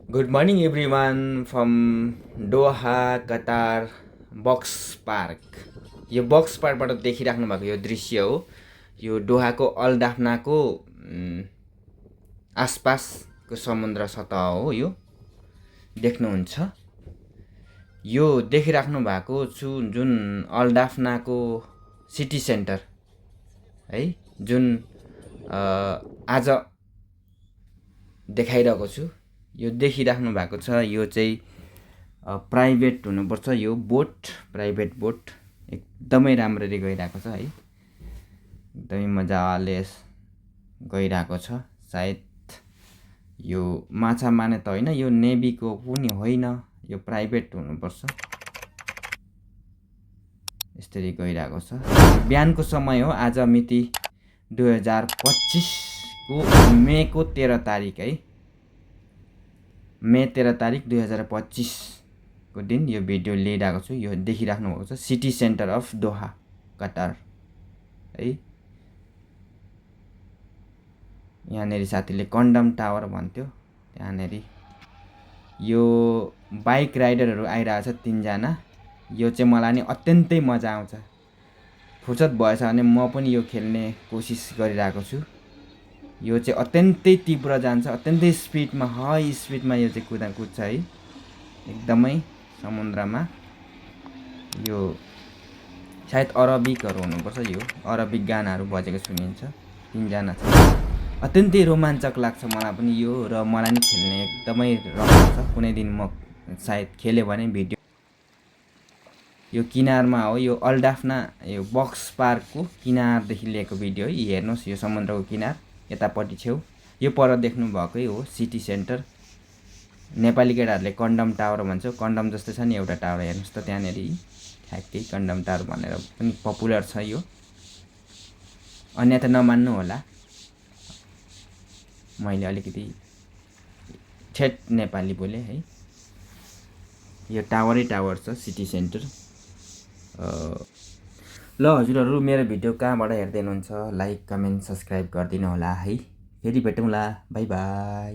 Good morning everyone from Doha, Qatar, box park. यो box पार्कबाट देखिराख्नु भएको यो दृश्य हो। यो डोहाको अल्डाफ्नाको आसपासको समुद्र सतह हो। यो देख्नुहुन्छ। यो देखिराख्नु भएको जुन अल्डाफ्नाको सिटी सेन्टर है, जुन आज देखाइरहेको छु। यो देखिराख्नु भएको छ, यो चाहिँ प्राइभेट हुनुपर्छ। यो बोट प्राइभेट बोट एकदमै राम्ररी गइरहेको छ है, एकदमै मजाले गइरहेको छ। सायद यो माछा मार्ने त होइन, यो नेभीको पनि होइन, यो प्राइभेट हुनुपर्छ। यसरी गइरहेको छ। बिहानको समय हो। आज मिति 2025 को मेको 13 तारिक है, मे 13 तारिक 2025 को दिन यो भिडियो लिइरहेको छु। यो देखिराख्नु भएको छ city centre of Doha, Qatar है। यहाँनेरि साथीले कन्डम टावर भन्थ्यो। त्यहाँनेरि यो बाइक राइडरहरू आइरहेछ 3 जना। यो चाहिँ मलाई नि अत्यन्तै मजा आउँछ। फुर्सद भएछ भने म पनि यो खेल्ने कोसिस गरिरहेको छु। यो चाहिँ अत्यन्तै तीव्र जान्छ, अत्यन्तै स्पिडमा, हाई स्पिडमा यो चाहिँ कुद्छ है, एकदमै समुद्रमा। यो सायद अरबिकहरू हुनुपर्छ। यो अरबिक गानाहरू बजेको सुनिन्छ। 3 जना छ। अत्यन्तै रोमाञ्चक लाग्छ मलाई पनि यो, र मलाई नि खेल्ने एकदमै रहर छ। कुनै दिन म सायद खेल्यो भने भिडियो। यो किनारमा हो, यो अल्डाफ्ना यो बक्स पार्कको किनारदेखि लिएको भिडियो है। हेर्नुहोस्, यो समुद्रको किनार यतापट्टि छेउ, यो पर देख्नु भएकै हो सिटी सेन्टर। नेपाली केटाहरूले कन्डम टावर भन्छ। कन्डम जस्तै छ नि एउटा टावर, हेर्नुहोस् त त्यहाँनेरि ठ्याक्कै कन्डम टावर भनेर पनि पपुलर छ यो। अन्यथा नमान्नु होला, मैले अलिकति ठेट नेपाली बोले है। यो टावरै टावर छ, सिटी सेन्टर। ल हजुरहरू, मेरो भिडियो कहाँबाट हेर्दै हुनुहुन्छ, लाइक कमेन्ट सब्सक्राइब गरिदिनु होला है। फेरि भेटौँला, बाई बाई।